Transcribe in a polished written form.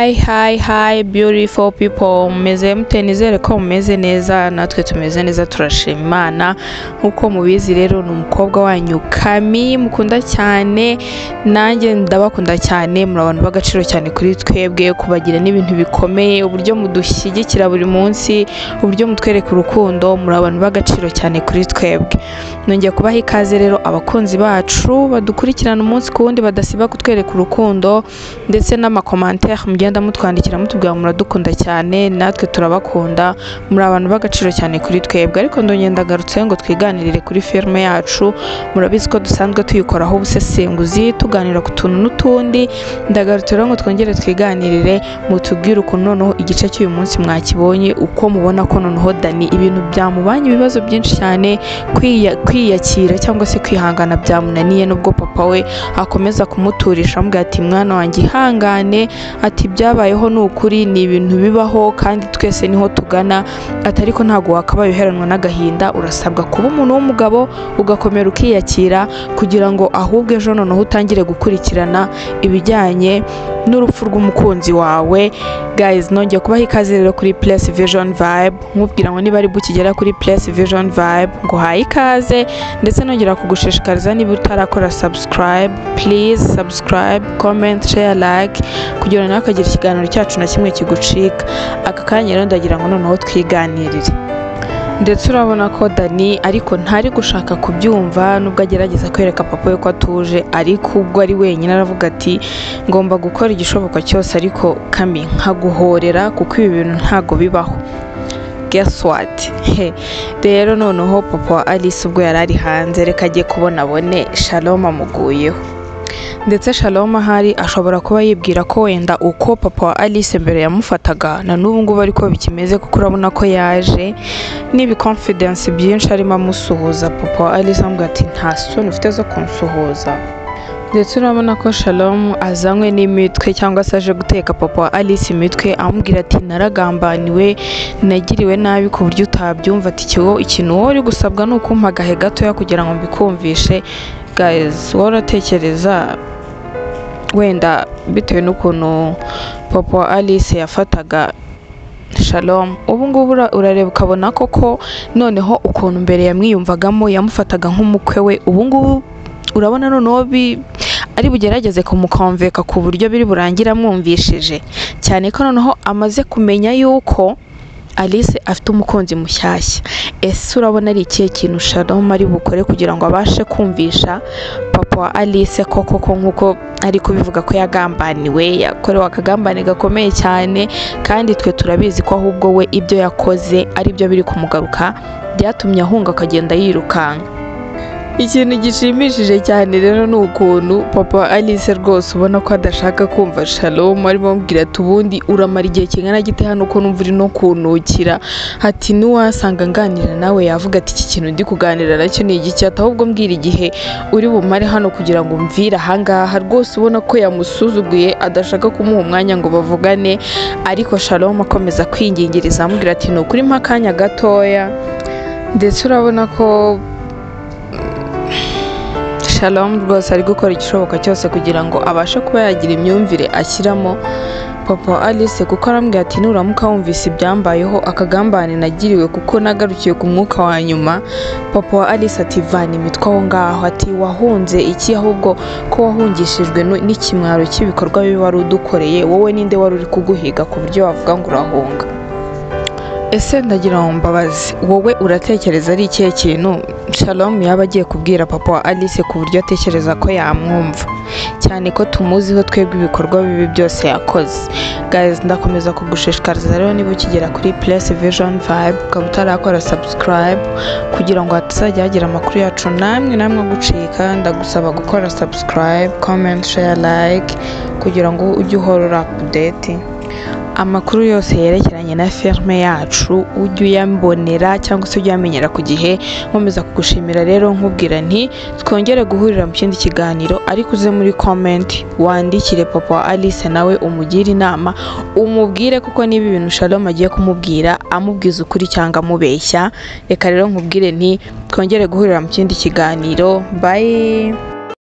Hi hi hi beautiful people, mumeze mute? Nizere ko mumeze neza, natwe tumeze neza, turashima Imana. Nkuko mubizi rero ni umukobwa wanyu Kami mukunda cyane, nanjye ndabakunda cyane, muri abantu b'agaciro cyane kuri twebwe, kubagira n'ibintu bikomeye, uburyo mudushyigikira buri munsi, uburyo mutwereka urukundo, muri abantu b'agaciro cyane kuri twebwe. Nongeye kubaha ikaze rero abakunzi bacu badukurikirana umunsi ku wundi, badasiba kutwereka urukundo ndetse n'amakomantere mugenda mutwandikira mutubwira muradukunda cyane, natwe turabakunda, muri abantu b'agaciro cyane kuri twebwe. Ariko ndongera ndagarutse ngo twiganirire kuri filime yacu, murabizi ko dusanzwe tuyikoraho ubusesenguzi, tuganira ku tuntu n'utundi. Ndagarutse rero ngo twongere twiganirire, mutubwire ukuntu noneho igice cy'uyu munsi mwakibonye, uko mubona ko noneho Dani ibintu byamubanye ibibazo byinshi cyane, kwiyakira cyangwa se kwihangana byamunaniye, nubwo papa we akomeza kumuturisha amubwira ati mwana wanjye ihangane, ati byabayeho ni ukuri, ni ibintu bibaho kandi twese niho tugana, ati ariko ntabwo wakabaye uheranwa n'agahinda, urasabwa kuba umuntu w'umugabo ugakomera ukiyakira, kugira ngo ahubwo ejo noneho utangire gukurikirana ibijyanye n'urupfu rw'umukunzi wawe. Guys, nongeye kubaha ikaze rero kuri Place Vision Vibe, nkubwira ngo niba ari bukigera kuri Place Vision Vibe nguhaye ikaze, ndetse nongera kugushishikariza niba utarakora subscribe, please subscribe, comment, share, like, kugira ngo nawe ukagira ikiganiro cyacu na kimwe kigucika. Aka kanya rero ndagira ngo noneho twiganirire. Ndetse urabona ko Dani ariko ntari gushaka kubyumva, nubwo agerageza kwereka papa we ko atuje, ariko ubwo ari wenyine aravuga ati ngomba gukora igishoboka cyose ariko Kami nkaguhorera, kuko ibi bintu ntago bibaho. Guess what? Rero noneho papa wa Alice ubwo yari ari hanze, reka ajye kubona abone Shalom amuguyeho. Ndetse Shalom ahari ashobora kuba yibwira ko wenda uko papa wa Alice mbere yamufataga na n'ubu ngubu ariko bikimeze, kuko urabona ko yaje n'ibi confidence byinshi arimo amusuhuza. Papa wa Alice amubwira ati nta soni ufite zo kunsuhuza. Ndetse urabona ko Shalom azanywe n'imitwe cyangwa se aje guteka papa wa Alice imitwe, amubwira ati naragambaniwe, nagiriwe nabi ku buryo utabyumva, ati ikintu wowe uri gusabwa ni ukumpa agahe gatoya kugira ngo mbikumvishe. Guys, wowe uratekereza wenda bitewe n'ukuntu papa wa Alice yafataga Shalom, ubu ngubu urareba ukabona koko noneho ukuntu mbere yamwiyumvagamo, yamufataga nk'umukwe we, ubu ngubu urabona noneho ari bugerageze kumukonveka ku buryo biri burangira amwumvishije, cyane ko noneho amaze kumenya yuko Alice afite umukunzi mushyashya. Ese urabona ari ikihe kintu Shalom ari bukore kugira ngo abashe kumvisha papa wa Alice koko ko nkuko ari kubivuga ko yagambaniwe, yakorewe akagambane gakomeye cyane, kandi twe turabizi ko ahubwo we ibyo yakoze ari byo biri kumugaruka, byatumye ahunga akagenda yirukanka. Ikintu gishimishije cyane rero ni ukuntu papa wa Alice rwose ubona ko adashaka kumva Shalom arimo amubwira ati ubundi uramara igihe kingana gite hano ko numva uri no kunukira, ati n'uwasanga nganira nawe yavuga ati iki kintu ndi kuganira nacyo ni igiki, ati ahubwo mbwira igihe uri bumare hano kugira ngo umvire ahangaha. Rwose ubona ko yamusuzuguye, adashaka kumuha umwanya ngo bavugane, ariko Shalom akomeza kwingingiriza amubwira ati ni ukuri mpa akanya gatoya. Ndetse urabona ko Shalom rwose ari gukora igishoboka cyose kugira ngo abashe kuba yagira imyumvire ashyiramo papa wa Alice, kuko arambwira ati nuramuka wumvise ibyambayeho, akagambane nagiriwe kuko nagarukiye ku mwuka wa nyuma. Papa wa Alice ati vana imitwe aho ngaho, ati wahunze iki ahubwo ko wahungishijwe n'ikimwaro cy'ibikorwa bibi wari udukoreye, wowe ninde wari uri kuguhiga ku buryo wavuga ngo urahunga? Ese ndagira ngo mbabaze, wowe uratekereza ari ikihe kintu Shalom yaba agiye kubwira papa wa Alice ku buryo atekereza ko yamwumva, cyane ko tumuziho twebwe ibikorwa bibi byose yakoze? Guys, ndakomeza kugushishikariza rero niba ukigera kuri Place Vision Vibe ukaba utarakora subscribe, kugira ngo hatazajya hagira amakuru yacu namwe gucika, ndagusaba gukora subscribe, comment, share, like, kugira ngo ujye uhora uri update amakuru yose yerekeranye na firme yacu, ujye uyambonera cyangwa se ujye uyamenyera ku gihe. Nkomeza kugushimira rero nkubwira nti twongere guhurira mu kindi kiganiro, ariko uze muri comment wandikire papa wa Alice nawe umugire inama, umubwire kuko niba ibintu Shalom agiye kumubwira amubwiza ukuri cyangwa amubeshya. Reka rero nkubwire nti twongere guhurira mu kindi kiganiro, bye.